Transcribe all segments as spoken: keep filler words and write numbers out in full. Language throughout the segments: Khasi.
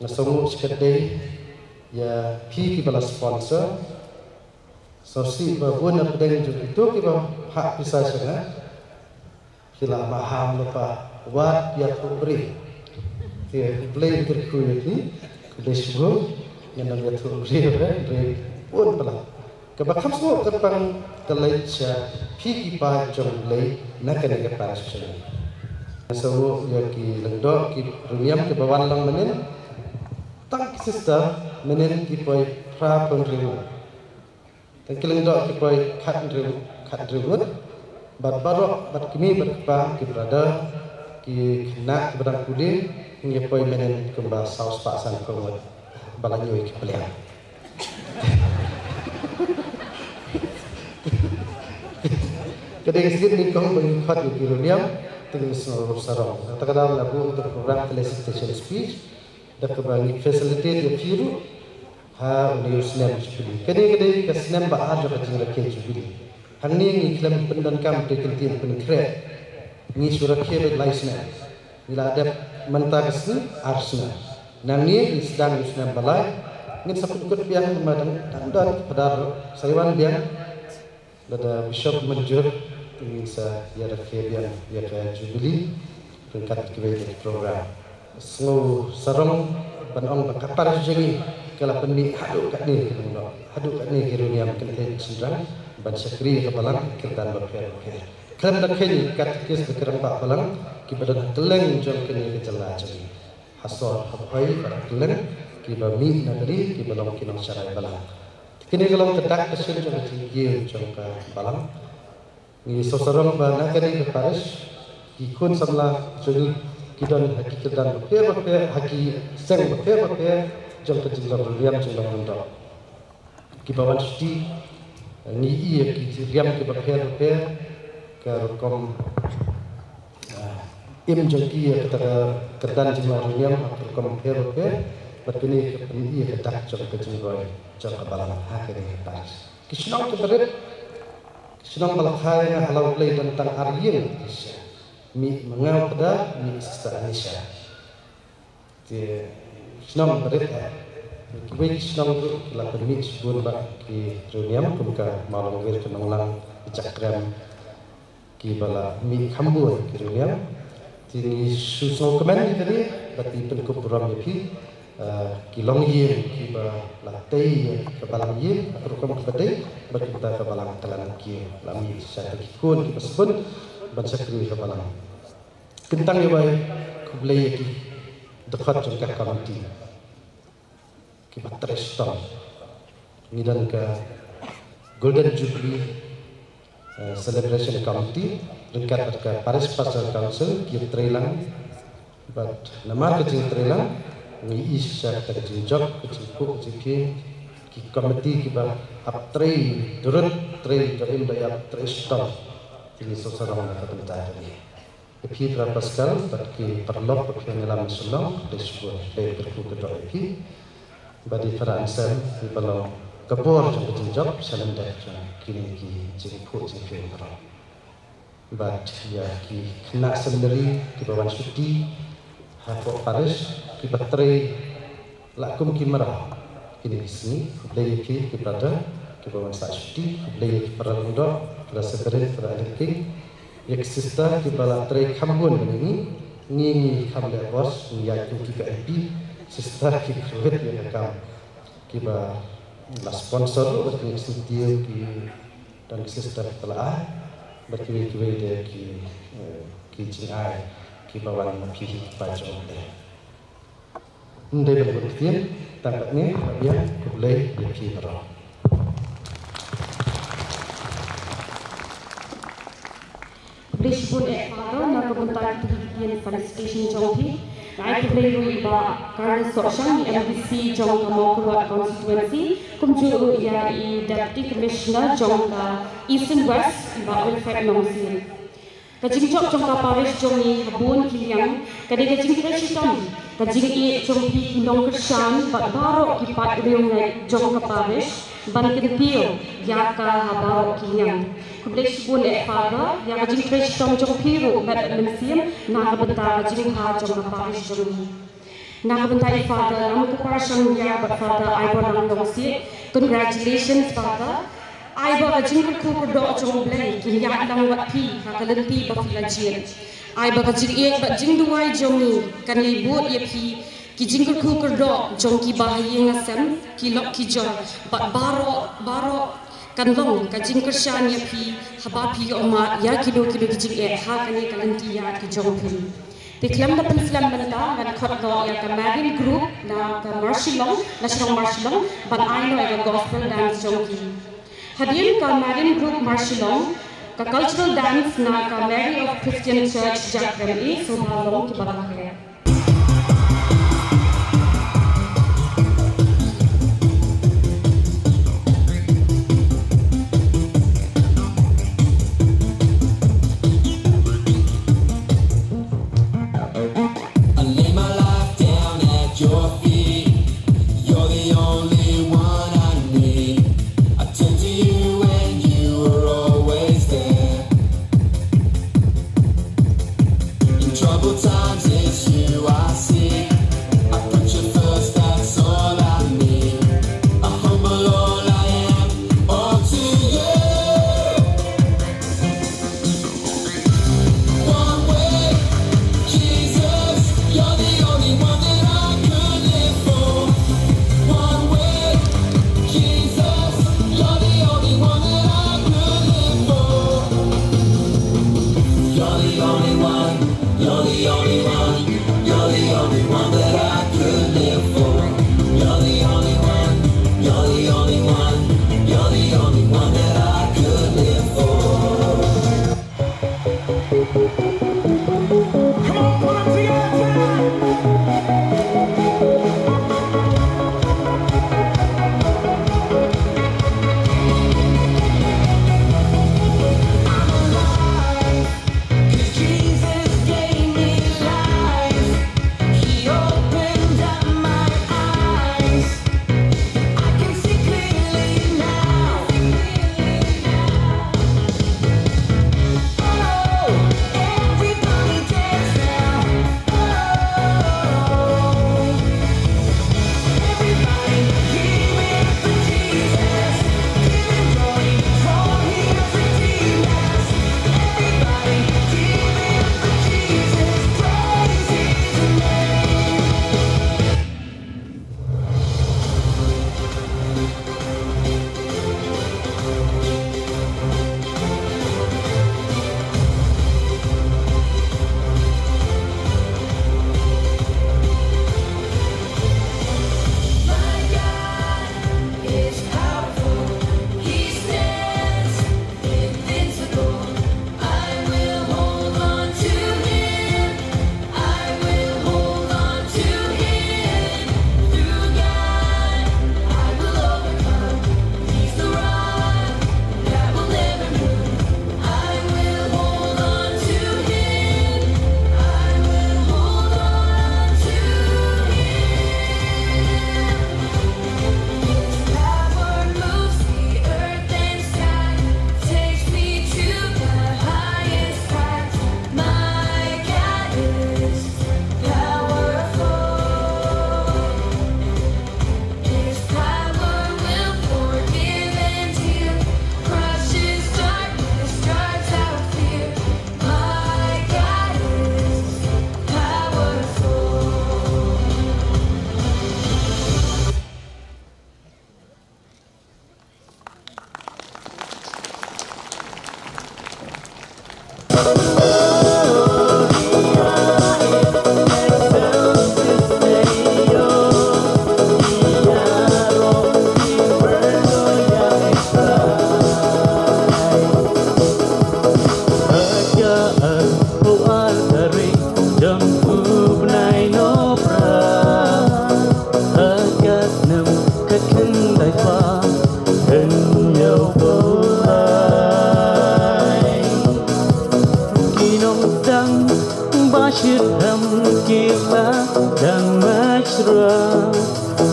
Nga sngew shikatdei ïa phi kiba la sponsor. Sngewsih ba bun na pdeng jong kito kiba phah pisa sha nga, ki la maham lypa wat ïathuh briew. Te U Blei un kyrkhu ïa ki. Khublei shibun. Ngan ym ïathuh briew re, re bun palat. Kaba kham sngewbha kyrpang ka leit sha phi ki paid jong U Blei na kane ka parish jong ngi. Nga sngew ïa ki lyngdoh ki riewniam kiba wan lang mynnin, tang ki sister mynnin ki poi phra phew hynriew ngut. Tang ki lyngdoh ki poi khathynriew, khathynriew ngut. Bad baroh, bad kmie bad kpa, ki brother, ki khynnah kiba dang pule, ngi poi mynnin kumba saw spah san phew ngut ba la ñiuh ki pliang. Ka dei ka sien nyngkong ba ngi khot ïa ki riewniam, te ngi sngew sarong. Kata ka daw nga buh ïa ka program felicitation speech da kaba ngi facilitate ïa phi ruh ha une u snem Jubilee. Kane ka dei ka snem ba ar jong ka jingrakhe Jubilee. Hangne ngi khlem pyndonkam te kyntien pynkhreh. Ngi shu rakhe beit lai snem. Ngi la dep mynta ka sngi ar snem. Nangne ngi sdang u snem ba lai. Ngin sa pynkut biang, ma dang, dang don, phadar sa ïa wan biang. Lada Bishop mynjur, ngin sa ïa rakhe biang ïa ka Jubilee ryngkat kiwei de ki program. Sngew sarong ban ong ba ka parish jong ngi ka la pynmih haduh katne ki nongdop, haduh katne ki riewniam kynthei shynrang ban shakri ïa ka balang kyrdan bapher bapher. Khlem da kheiñ katekis bad ki rangbah balang kiba don ha kylleng jong kane ka jylla jong ngi. Ha sor ha bhoi bad ha kylleng kiba mih na ka ri kiba long ki nongsharai balang. Kine ki long ka dak ka shin jong ka jingkiew jong ka balang. Ngi sngewsarong ba na kane ka parish ki khun samla jong ngi ki don ha ki kyrdan bapher bapher, ha ki seng bapher bapher jong ka jinglong riam jinglong lyngdoh. Kiba wan shuti, ngi ïohi ïa ki riam kiba pher bapher, ka rukom, ah, im jong ki ïa kata ka kyrdan jinglong riam ha ka rukom pher bapher, bad kane ka pyni ïa ka dak jong ka jingroi jong ka balang ha kane ka parish. Ki shnong kiba rit, ki shnong ba la kha ïa nga ha la U Blei don tang ar ïing, mih ma nga u Kda, mih Sister Anisha. Te shnong ba rit eh. Kiwei ki shnong ruh ki la pynmih shibun bad ki riewniam kum ka Mawlongwir, ka Nonglang, ka Jakrem, kiba la mih kham bun ki riewniam. Te ngi shu sngewkmen ïa kane bad ngi pynkup burom ïa phi, eh, ki longïing kiba la tei ïa ka balang ïing ha ka rukom kaba dei bad kumta ka balang ka la nang kiew, la mih sha ki khun kiba sbun ban shakri ka balang. Kyntang ïa wei, khublei ïa ki dkhot jong ka committee kiba trei shitom. Ngi don ka Golden Jubilee, eh, Celebration Committee ryngkat bad ka Parish Pastoral Council ki trei lang. Bad namar ka jingtrei lang ngi ïohi shisha kata ka jingjop, ka jingphuh, ka jingphieng, ki committee kiba ap trei durut, trei dohnud dohnud, trei shitom. Te ngi sngewsarong na ka bynta kane. Ïa phi Brother Pascal bad ki paralok ba phi ïalam na Shillong, khublei shibun, khublei kyrkhu kyrdoh ïa phi. Bad ïa Father Anselm, phi ba long ka bor jong ka jingjop sha lyndet jong kine ki jingphuh jingphieng baroh. Bad ïa ki khynnah seminary kiba wan shuti hapoh parish, kiba trei la kum ki mraw kine ki sngi, khublei ïa phi ki brother kiba wan sah shuti, khublei ïa ki para lyngdoh, Father Severin, Father Alan King, ïa ki sister kiba la trei kham bun mynne, ngi, ngi kham leh bos, ngi ïaid kum ki V I P, sister ki kyrwit ïa ka kam, kiba la sponsor ruh bad ki syntiew, ki don ki sister kiba la ai bad kiwei kiwei de ki, eh, ki jingai kiba wan na phi hi ki paid jong U Blei. Ym dei ban bun ktien, tang katne, khublei ïa phi baroh. Khublei shibun eh Father na ka bynta kito ki ktien felicitation jong phi. Nga ai khublei ruh ïa i Bah Carlos Sohshang, i M D C jong ka Mawkyrwat constituency, kumjuh ruh ïa i Deputy Commissioner jong ka Eastern West, i Bah Wilfred Nongsiej. Ka jingjop jong ka parish jong ngi ha bun ki liang ka dei ka jingtrei shitom, ka jingïeit jong phi ki nongkyrshan bad baroh ki paid riewngeit jong ka parish ban kyntiew ïa ka ha baroh ki liang. Khublei shibun eh Father ïa ka jingtrei shitom jong phi ruh met mynsiem na ka bynta ka jingbha jong ka parish jong ngi. Na ka bynta i Father Lamkupar Shangbia bad Father Aibon Nongsiej, congratulations Father. Ai ba ka jingkyrkhu kyrdoh jong U Blei kin ïaid lang bad phi ha ka lynti ba phi la jied. Ai ba ka jingïeit bad jingduwai jong ngi kan ïai bud ïa phi, ki jingkyrkhu kyrdoh jong ki bahaïing hasem, ki lok ki jor bad baroh baroh kan long ka jingkyrshan ïa phi haba phi ïoh mad ïa kino kino ki jingeh ha kane ka lynti ïaid ki jong phi. Te khlem da pynslem mynta ngan khot noh ïa ka Marian Group na ka Marshillong, na shnong Marshillong, ban ai noh ïa ka gospel dance jong ki. Hadien ka Marian Group Marshillong, ka cultural dance na ka Mary of Christian Church Jakrem A, Soba Long kiba la klet. I lay my life down at your feet. You're the only one I need. I turn to you and you are always there. In troubled times, it's you I seek. I put you first, that's all I need. I humble all I am, all to you. One way, Jesus, you're the only one that I could live for. One way, Jesus, you're the only one that I could live for. You're the only one, you're the only one, you're the only one that I could live for. You're the only one, you're the only one, you're the only one that I could live for. Come on, put 'em together. I'm alive, 'cause Jesus gave me life. He opened up my eyes. I can see clearly now. Oh, everybody dance now. Oh, everybody give it for Jesus. Give him glory, for he has redeemed us. Everybody give it for Jesus. Praise his name. My God is powerful. He stands invincible. I will hold on to him. I will hold on to him. Through God, I will overcome. He's the rock that will never move. I will hold on to him. I will hold on to him. His power moves the earth and sky, takes me to the highest heights. My God is powerful. His power will forgive and heal, crushes darkness, drives out fear. My God is powerful. Ki nongdang ba shitrhem ki la dang mashruh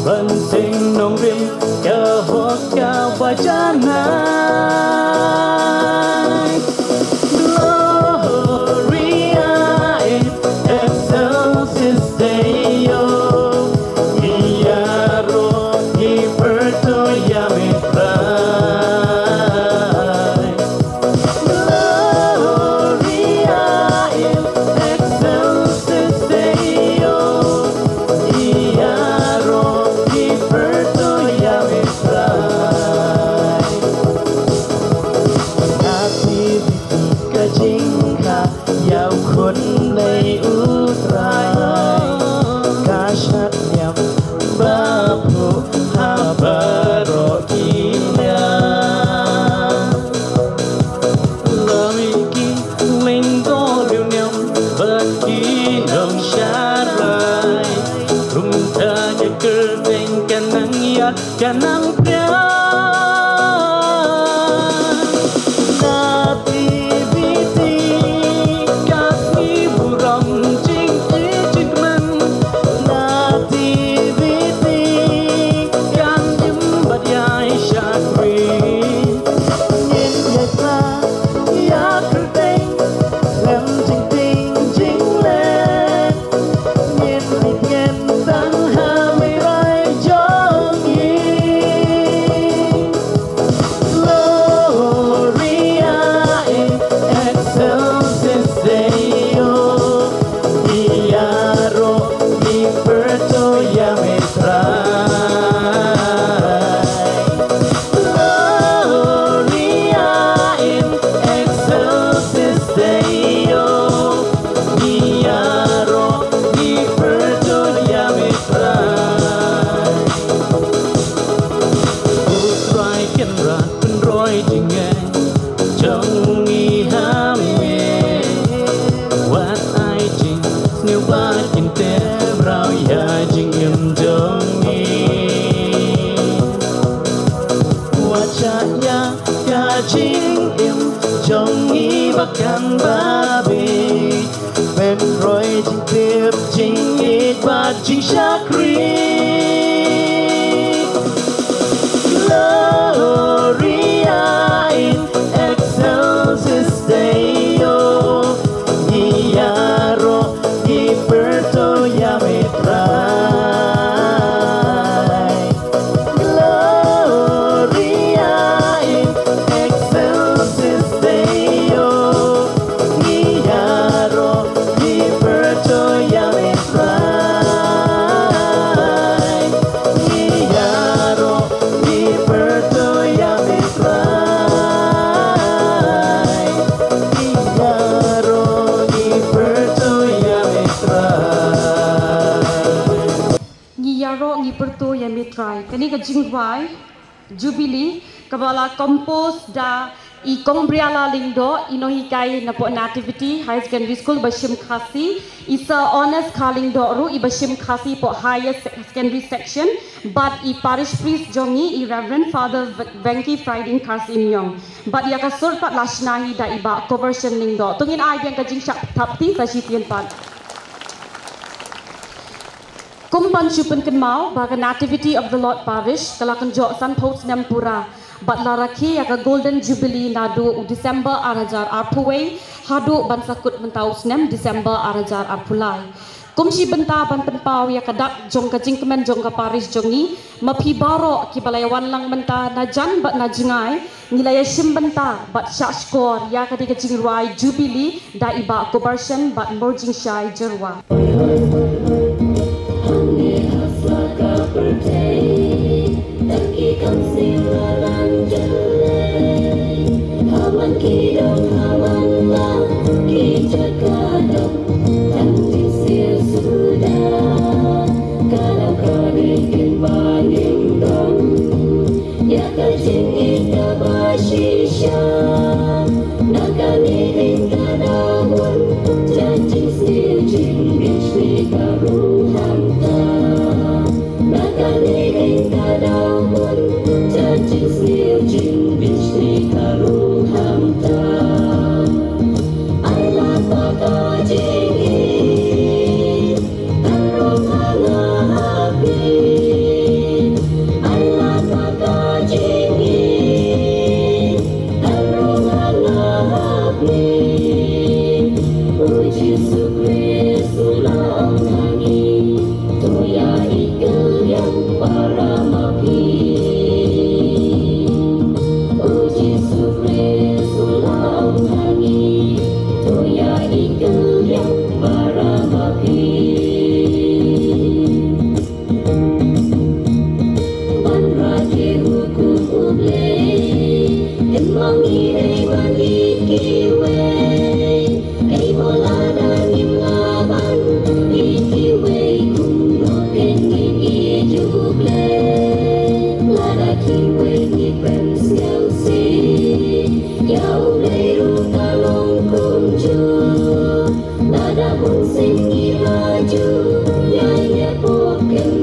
ban seng nongrim ka hok ka ba janai. Gloria in excelsis Deo. Ka kyrteng ka nang ïa, ka nang pria. Nativity, ka sngi burom jingkmen. Nativity, kan im bad ïa shakri. Ngin ïa kyrteng, lem jingtieng jingleh. Ngin ïa tang ha Mei Rai jong ngi. Gloria in excelsis Deo. Ïaroh ngi pyrto ïa Mei Rai. Gloria in excelsis Deo. Ïaroh ngi pyrto ïa Mei Rai. U Trai Kynrad pynroi jingeh jong ngi ha me. Wat ai jingsniew ba kin teh mraw ïa jingim jong ngi. Wat shah ïa ka jingim jong ngi ba kan ba bieit. Pynroi jingtip jingïeit bad jingshakri. Gloria in excelsis Deo. Ïaroh ngi pyrto ïa Mei Rai. Gloria in excelsis Deo. Ïaroh ngi pyrto ïa Mei Rai. Ïaroh ngi pyrto ïa Mei Rai. Ïaroh ngi pyrto ïa Mei Rai. Ngi ïaroh ngi pyrto ïa Mei Rai. Kane ka jingrwai Jubilee kaba la compose da i Kong Briala Lyngdoh, i nonghikai napoh Nativity Higher Secondary School ba shim Khasi, i Sir Honest Kha Lyngdoh ruh iba shim Khasi poh Higher Se-, Secondary Section, bad i Parish Priest jong ngi i Reverend Father V-, Venky Frieding Kharsymiong. Bad ïa ka sur pat la shna hi da i Bah Kobersen Lyngdoh. To ngin ai biang ka jingshah thapti sa shisien pat. Kum ban shu pynkynmaw ba ka Nativity of the Lord Parish ka la kynjoh sanphew snem pura bad la rakhe ïa ka Golden Jubilee naduh u December ar hajar arphew wei haduh ban sa kut mynta u snem December ar hajar arphew lai. Kum shi bynta ban pynpaw ïa ka dak jong ka jingkmen jong ka parish jong ngi, ma phi baroh kiba la ïa wan lang mynta na jan bad na jngai, ngi la ïa shim bynta bad shah shkor ïa ka dei ka jingrwai Jubilee da i Bah Kobersen bad Murjingshai Jyrwa. Ïa ka jingïeit kaba shisha na kane ka daw bun, ka jingsniew jingbishni ka ruh hangta. Na kane ka daw bun, ka jingsniew jingbishni ka ruh hangta. Ai la ka jingïeit. Ban rah ki hukum U Blei, ym mong ngi dei ban ïeit kiwei. Ei mo lada ngim lah ban ïeit kiwei, kumno ngin ïeit ïa U Blei? Lada kiwei ngi pynsngewsih, ïa U Blei ruh ka long kumjuh. Lada bun sien ngi la ju ïai ïa pop kem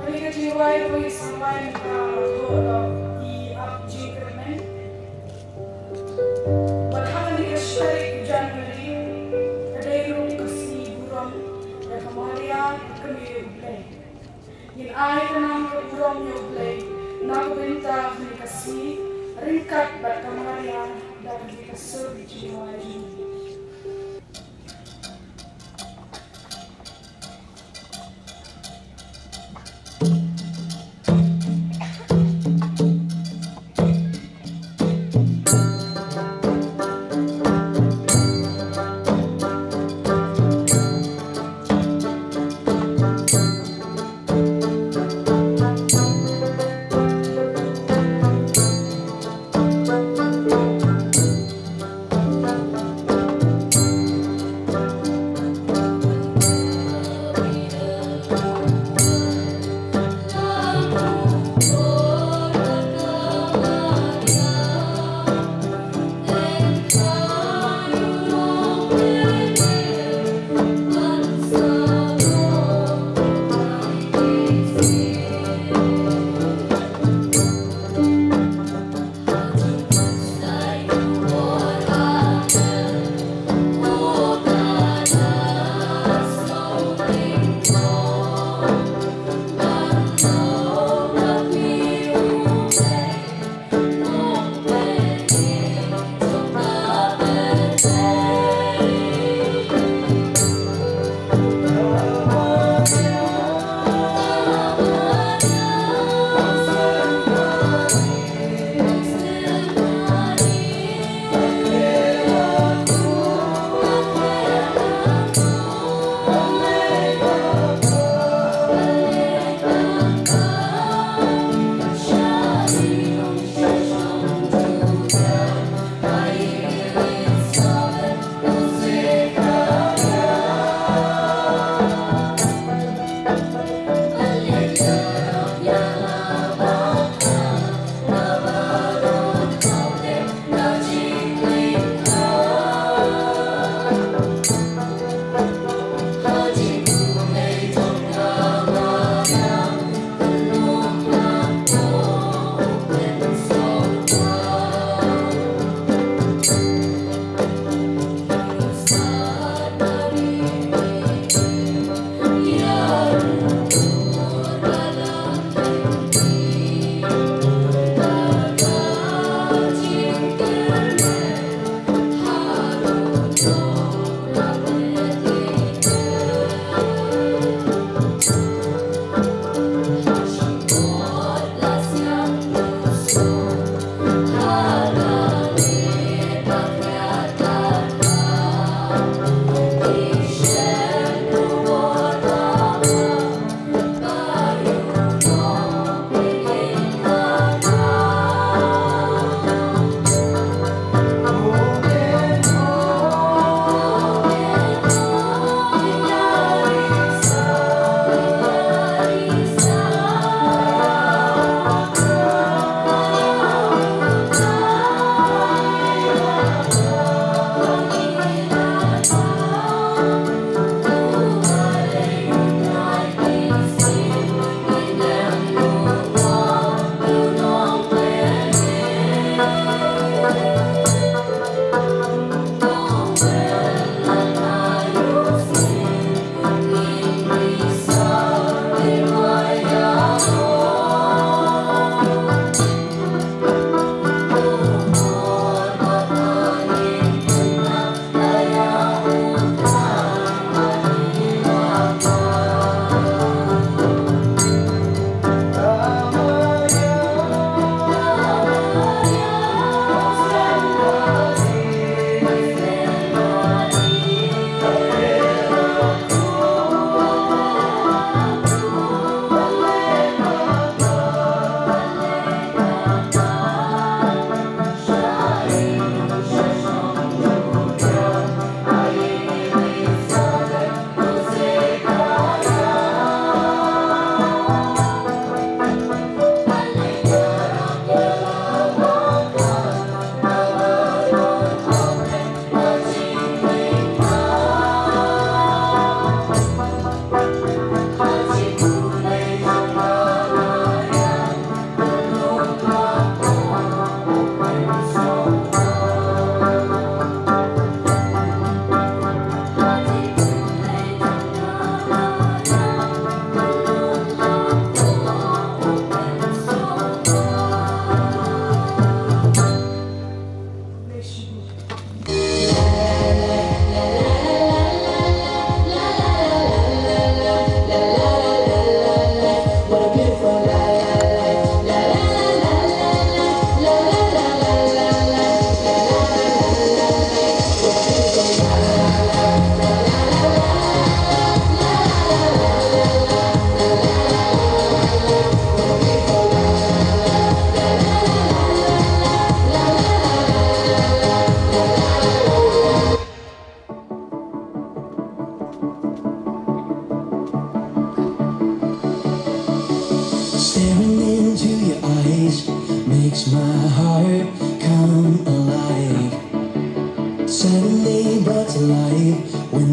Kane ka jingrwai kaba ngi samla mynta ka dei ka i Ap Jingkyrmen. Bad ha kane ka shi tarik u January ka dei ruh ka sngi burom ïa ka Maria ka kmie U Blei. Ngin ai ka nam ka burom ïa U Blei na ka bynta kane ka sngi ryngkat bad ka Maria da kane ka sur jingrwai jong ngi.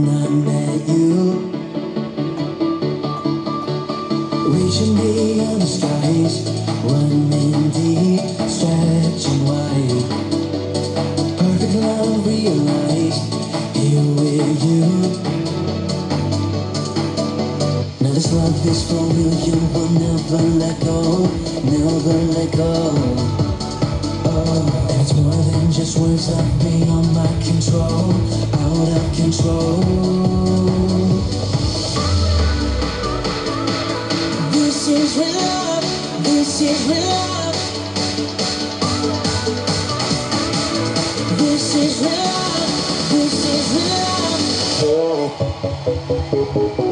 I met you. Reaching beyond the skies, one indeed, stretching wide. Perfect love realized, here with you. Now this love is for real, you will never let go, never let go. Oh, and it's more than just words, love beyond my control, out of control. This is real love, this is real love. This is real love, this is real love.